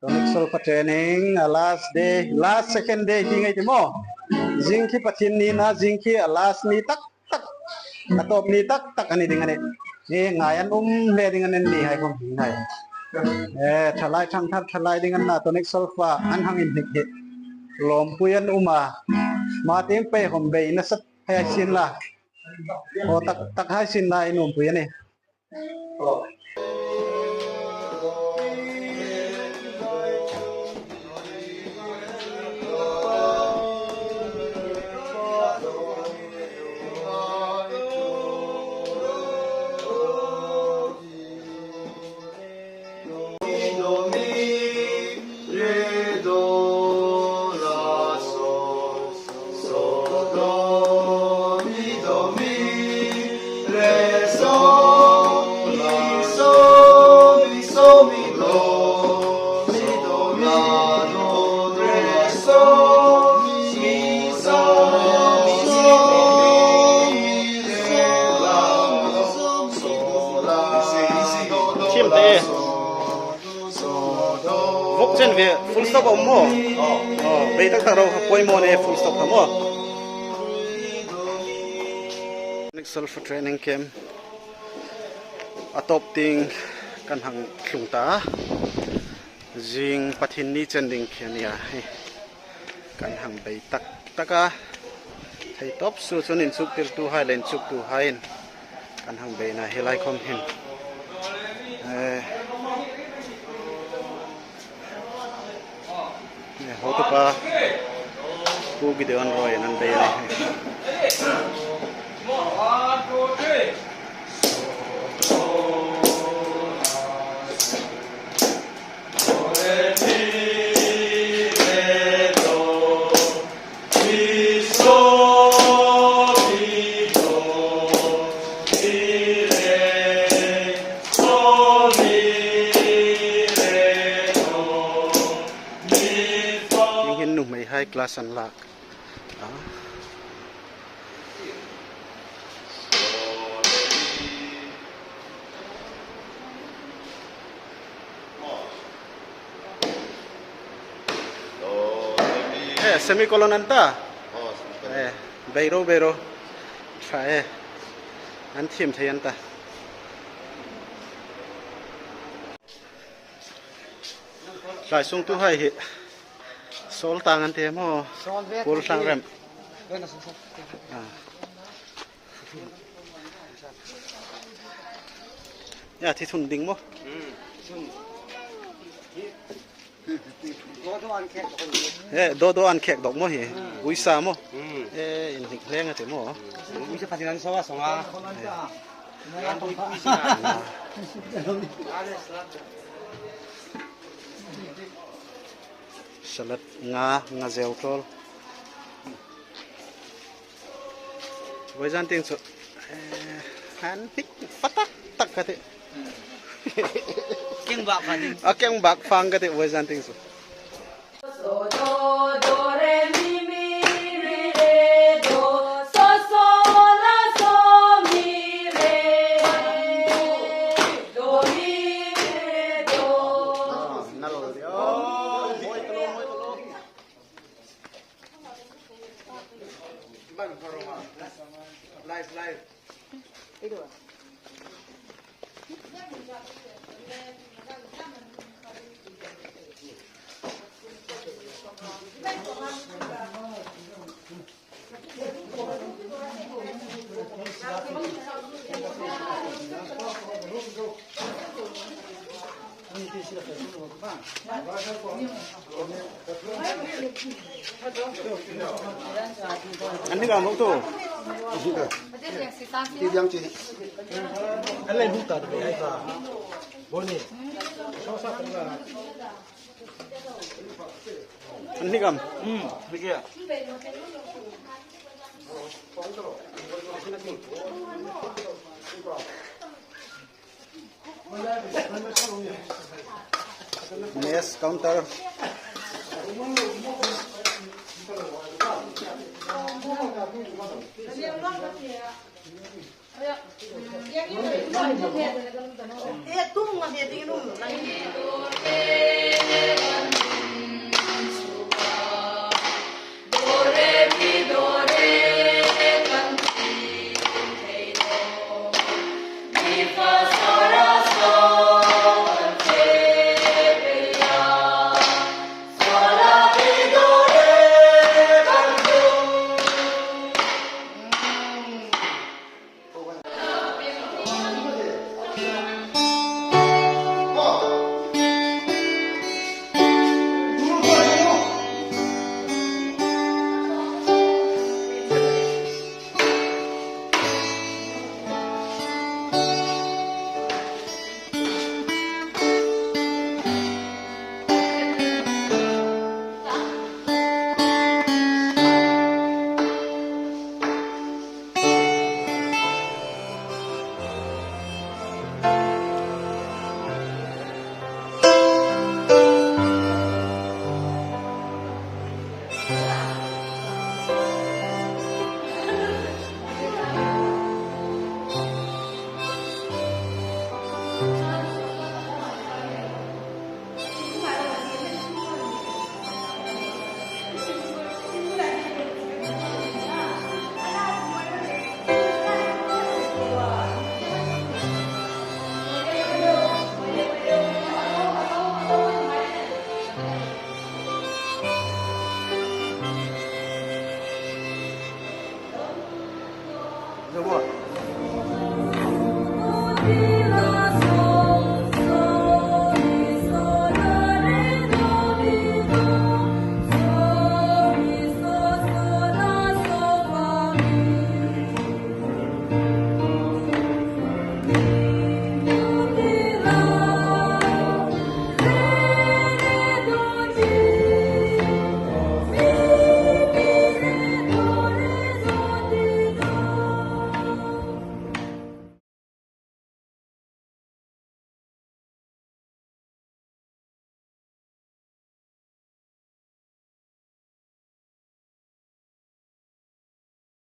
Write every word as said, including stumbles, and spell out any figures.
Tonic solfa training, a last day, last second day hi ngai ti maw. Zing khi Pathienni ni a, zing khi a last ni tak tak, a tawp ni tak tak a ni ding a nih. Hi ngai an um hle ding a nih, ni hai khom hi ngai. Eh, thalai thangthar thalai ding an na tonic solfa an hang inhnik hi. Lawmpui an um a. Hma tieng pei khom bei nasat hai sien la. Aw tak tak hai sien la in lawmpui a nih. Thiem te. Vawk chen ve, full stop a um maw? Aw, bei tak tak ro, poimaw ni full stop kha maw? Tonic solfa training camp a tawp tieng kan hang tlung ta. Zing Pathienni chen ding khi a nih a. Kan hang bei tak tak a. Thei tawp suo chun inchuktirtuhai le inchuktuhaiin kan hang beina hi lai khom hin. Eh, eh, hotupa Pu Gideon Roy an beina hi. Hieng hin nuhmeihai class an lak. Ah. Eh, semicolon an ta? Oh, semicolon. Eh, beiro, beiro. Try, eh. An thiem thei an ta. Tlai sungtuhai hi. Sawl tang an ti maw? Sawl ve. Kul tlang rem. Ve na sawl sawl. Ah. Ya, thi thun ding maw? Hmm. Do do an khek dok. Eh, do do an khek dok maw hi? Hmm. Uisa maw? Hmm. Eh, inhnik hle nga te maw? Hmm. Uisa Pathienni ni sawa songa. Eh. Salad nga, nga zeu tol. Vawizan tieng chu, eh, han hnik fa tak tak ka ti. Keng bak fa ding. A keng bak fang ka ti vawizan tieng chu. So, do, do, re, mi, mi, ri, re, do. So, so, la, so, mi, re. Do, mi, mi, re, do. Ah, nal. Oh, moi talo, moi talo. Live, live. An hnik am tu? Ti diang chi. An lei buk ta de ai ta. Boni. An hnik am? Hmm, hnik ia. Mess counter.